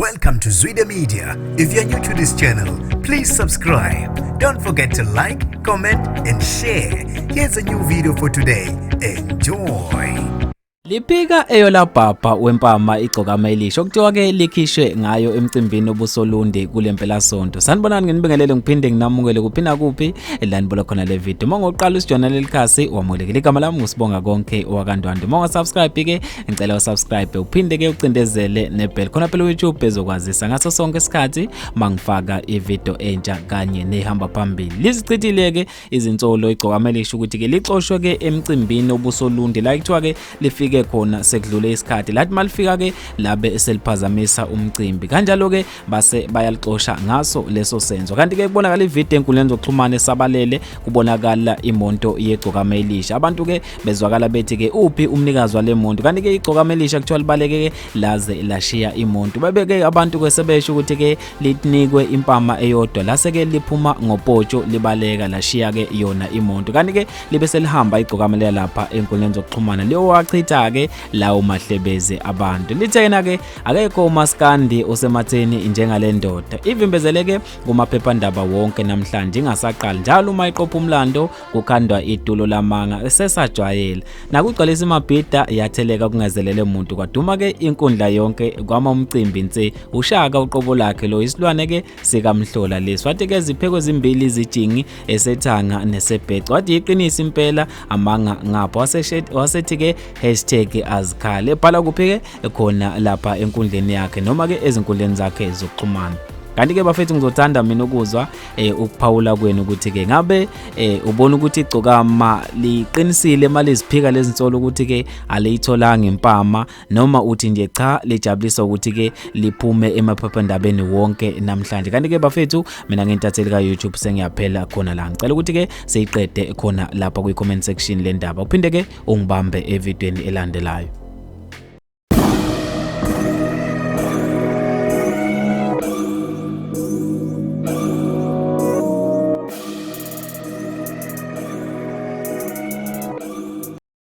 Welcome to Zwida Media. If you're new to this channel, please subscribe. Don't forget to like, comment, and share. Here's a new video for today. Enjoy. Liphika eyolabhabha wempama igcokama elisha okuthiwa ke likhishwe ngayo emcimbini obusoLundi kule mpelasonto. Sanibonani, nginibingelele ngiphinde nginamukele kuphi nakuphi la nibola khona le video. Uma ngoqala usijona leli khasi, wamukelekile. Igama lami nguSibonga Konke wakaNdwandwe. Uma ungasubscribe ke, ngicela usubscribe uphinde ke ucindezele nebell khona phela uYouTube ezokwazisa ngaso sonke isikhathi mangifaka ivideo entsha kanye nehamba phambili. Lizichithile ke izinsolo igcokama elisha ukuthi ke lixoshwe ke emcimbini obusoLundi la kuthiwa ke lifike khona sekudlule isikhathi, lathi malifika ke labe seliphazamisa umcimbi, kanjalo ke base bayalixosha ngaso leso senzo. Kanti ke kubonakala ivideo enkundleni zokuxhumana esabalele, kubonakala imoto yegcokama elisha, abantu ke bezwakala bethi ke uphi umnikazi wale muntu. Kanti ke igcokama elisha kuthiwa libaleke ke laze lashiya imoto, babeke abantu ke sebesho ukuthi ke linikwe impama eyodwa, lase ke liphuma ngopotsho libaleka lashiya ke yona imoto. Kanti ke libe selihamba igcokama lapha enkundleni zokuxhumana liyowachitha ke lawo mahlebezi abantu. Lithena ke akekho umaskandi osematheni njengale ndoda, ivimbezeleke kumaphephandaba wonke namhlanje ingasaqali njalo uma iqopha umlando kukhandwa itulo lamanga esesajwayele nakugcwalisa imabhida yatheleka kungazelele muntu, kwaduma ke inkundla yonke kwama umcimbi nse ushaka uqobo lakhe lo isilwane ke sikamhlola lesi. Wathi ke zipheko zimbili izijingi, esethanga nesebhece, wathi iqinisa impela amanga ngapha, wasethi ke #azikhale, ebhala kuphi ke khona lapha enkundleni yakhe noma ke ezinkundleni zakhe zokuxhumana. Kanti ke bafethu, ngizothanda mina ukuzwa ukuphawula kwenu ukuthi ke ngabe ubona ukuthi igcokama liqinisile maliziphika lezinsolo ukuthi ke aliyitholanga impama, noma uthi nje cha, lijabulisa ukuthi ke liphume emaphephandabeni wonke namhlanje. Kanti ke bafethu, mina ngintatheli ka YouTube, sengiyaphela khona la. Ngicela ukuthi ke siyiqede khona lapha kwi comment section le ndaba, uphinde ke ungibambe evidweni elandelayo.